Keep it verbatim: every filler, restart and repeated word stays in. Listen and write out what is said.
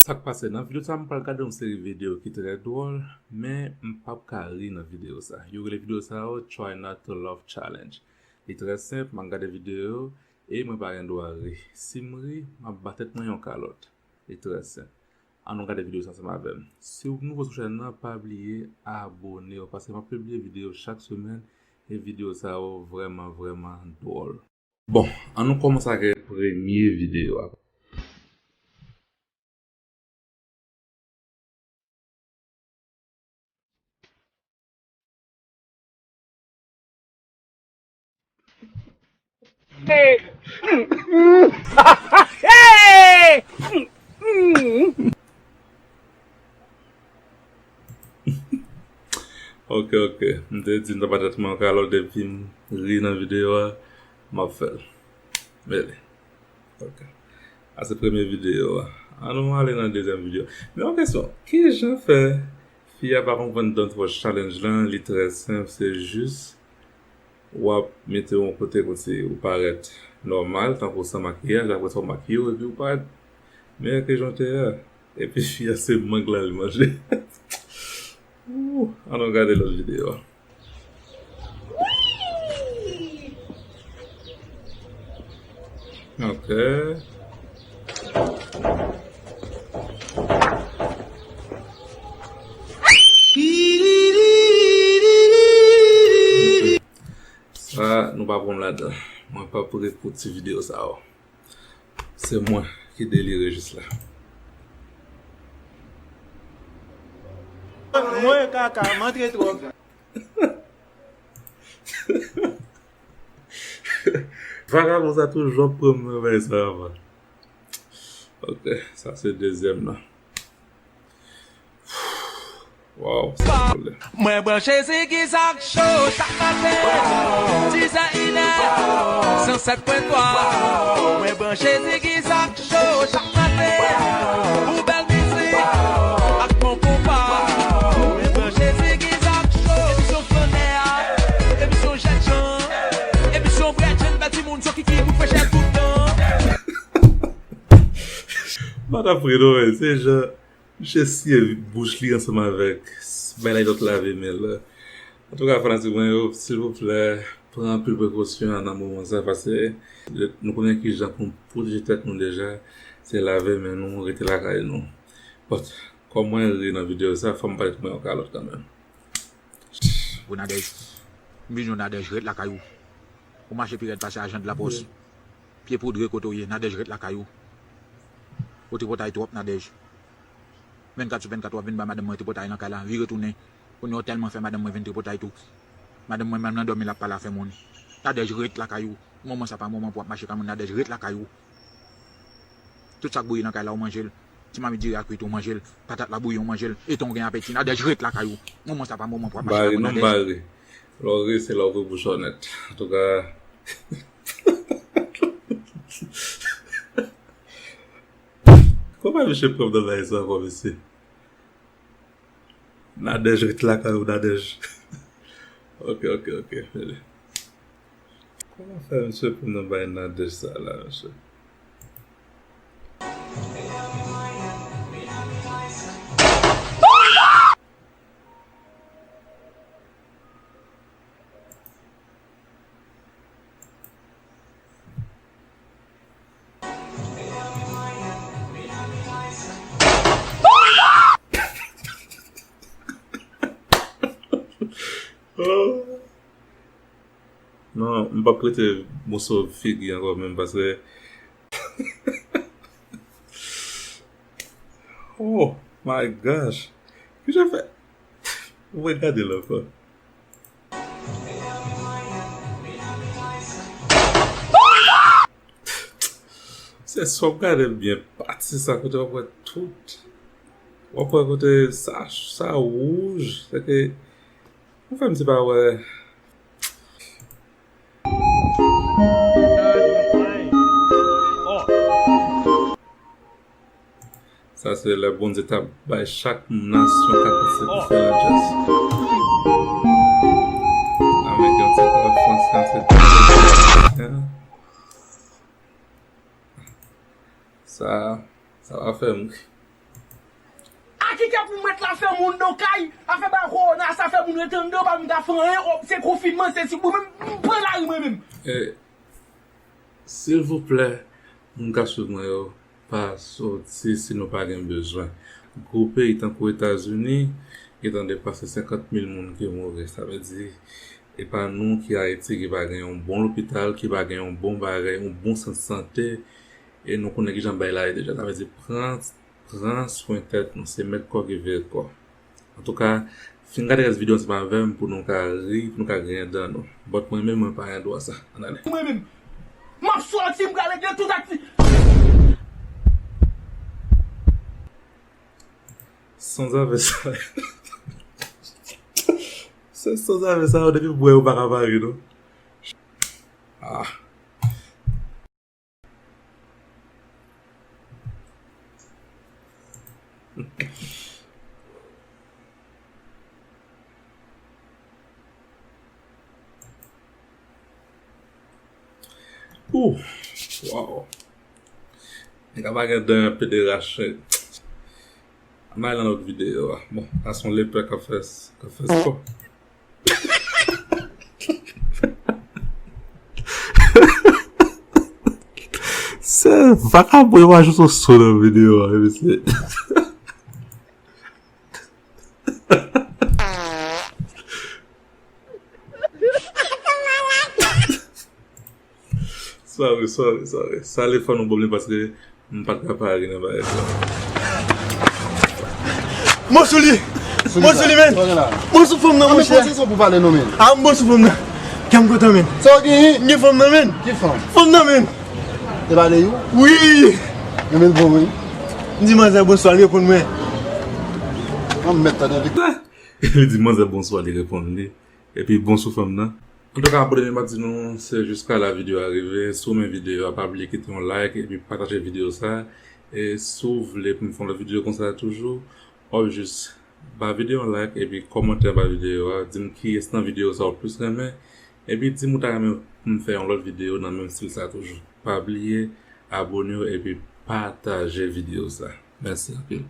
Sa k pase? Nan videyo sa a, m pral gade yon seri videyo ki trè dwòl, men m p ap ka ri nan videyo sa. Yo rele videyo sa yo Try Not to Laugh Challenge. Li trè senp, m ap gade videyo yo e mwen pa gen dwa ri. Si m ri, m ap ba tèt mwen yon kalòt. Li trè senp. Ann nou gade videyo sa ansanm avè m. Si w nouvo sou chèn nan, pa bliye abone w, paske m ap pibliye videyo chak semèn e videyo sa yo vrèman, vrèman dwòl. Bon, ann nou kòmanse ak premye videyo a. Ok, ok. M te di m t ap ba tèt mwen yon kalòt depi m ri nan videyo a, m ap fè l. Mele. Ok. Sa se premye videyo a. Ann nou ale nan dezyèm videyo. Men yon kesyon, kijan fè fi a pa konprann Don't Rush Challenge lan? Li trè senp, se jis w ap mete yon kote kòmsi ou parèt nòmal, tankou san makiyaj, apre sa w makiye w epi ou parèt meyè ke jan w te ye a. Epi fi a se mang la li manje. Ooh, ann nou gade lòt videyo a. Ok. Sa, nou pa pran m ladan. Mwen p ap ri pou ti videyo sa yo. Se mwen ki delire jis la. Mwen kaka, m antre twòp. Vagabon sa toujou ap pran m nan bagay sa yo. Ok, sa se dezyèm nan. Wow, sa pwoblèm. Mwen branche Ziggy Zag Show chak maten, dizè, inè, san sèt pwen twa. Mwen branche Ziggy Zag Show chak maten, pou bèl mizik ak bon konpa. Mwen branche Ziggy Zag Show, emisyon flannè a, emisyon jènjan, emisyon vrè djenn, bèl timoun, sòkiki, bout frechè tout tan. Pa t ap ri non, men se jan misye siye bouch li ansanm avèk bagay la, li t ap lave men l. Antouka, fanatik mwen yo, silvouplè, pran anpil prekosyon nan moman sa, paske nou konnen kijan pou n pwoteje tèt nou deja, se lave men nou, rete lakay nou. But, kòm mwen ri nan videyo sa, fò m ba tèt mwen yon kalòt kanmenm. Gwo Nadège. M vin jwenn Nadège ret lakay ou. Ou mache pi rèd pase ajan de lapòs. Pye poudre kote w ye, Nadège ret lakay ou. Ou tripotay twòp, Nadège. Vennkat sou vennkat w ap vin bay madanm mwen tripotay nan kay la, vire tounen. Kounye a w tèlman fè madanm mwen vin tripotay tou. Madanm mwen menm nan dòmi l ap pale afè moun. Nadège ret lakay ou. Moman sa pa moman pou w ap mache kay moun, Nadège ret lakay ou. Tout sa k bouyi nan kay la, ou manje l. Ti mamit diri a kwit, ou manje l. Patat la bouyi, ou manje l. E tan w gen apeti, Nadège ret lakay ou. Moman sa pa moman pou w ap mache kay moun, Nadège. Lè w ri, se lè w ouvri bouch ou nèt. Antouka. Kòman misye pran m nan bagay sa ankò, mesye? Nadège ret lakay ou, Nadège. Ok, ok, ok. Kòman fè misye pran m nan bagay Nadège sa la, mesye? Non, m p ap prete moso figi ankò menm, paske Oh my gosh. Kijan fè? Mwen gade l ankò. Se sou ap gade byen pati sa kote w ap wè tout. W ap wè kote sa, sa wouj. Se ke, ou fè m ti pa wè. Sa se lè Bondye t ap bay chak nasyon kapasite pou fè lajès. Ameriken, yon ti tan, Frans, yon ti tan. Sa, sa va fè m ri. Kèt pou mèt la fè moun do kay, afè ba kowona sa fè moun rete anndan, pa moun ka fè anyen, o, se konfinman, se si mwen menm, m pran lari mwen menm. Eh, silvouplè, moun k ap swiv mwen yo, pa soti si nou pa gen bezwen. Gwo peyi tankou Etazini, gentan depase senkant mil moun ki mouri. Sa vle di, e pa nou ki Ayiti ki pa gen yon bon lopital, ki pa gen yon bon bagay, yon bon sant sante, e nou konnen kijan bagay la ye deja. Sa vle di, pran, pran swen tèt nou, se mèt kò ki veye kò. Antouka, fin gade rès videyo ansanm avè m pou nou ka ri, pou nou ka griyen dan nou. But mwen menm, mwen pa gen dwa sa. Ann ale. Mwen menm, m ap sòti, m pral regle tout akti. Sanzave sa. Se sanzave sa yo, depi bwè yo pa ka pare, non. Ah. Ouh, wow. Nèg la pa gen dan, pede rache. Ann al nan lòt videyo a. Bon, sa se yon lepè k ap fè, k ap fè spò. Se vakabon yo pa jwenn sou sou nan videyo a, mesye. Sorry, sorry, sorry. Sa lefòn ou ban m li paske m pa t ka pa ri nan bagay sa. Bon sou li! Bon sou li, men! Bon sou fanm nan, monchè! Sa pou pale non, men. Ah, m bon sou fanm nan. Kè m kontan, men. Sa w genyen? M gen fanm nan, men. Ki fanm? Fanm nan, men. E pa de ou? Wi! Renmen l bon, wi. M di manzè bonswa, l reponn mwen. An m mèt tande. Li di manzè bonswa, li reponn li. Epi bon sou fanm nan. Antouka, abone m, pa di nou, se jiska la videyo a rive. Si w renmen videyo a, pa bliye kite yon like epi pataje videyo sa. E si w vle pou m fè yon lòt videyo konsa toujou, w ap jis ba videyo a yon like epi kòmante anba videyo a, di m kiyès nan videyo sa w plis renmen, epi di m ou ta renmen pou m fè yon lòt videyo nan menm estil sa toujou. Pa bliye abone w epi pataje videyo sa. Mèsi anpil.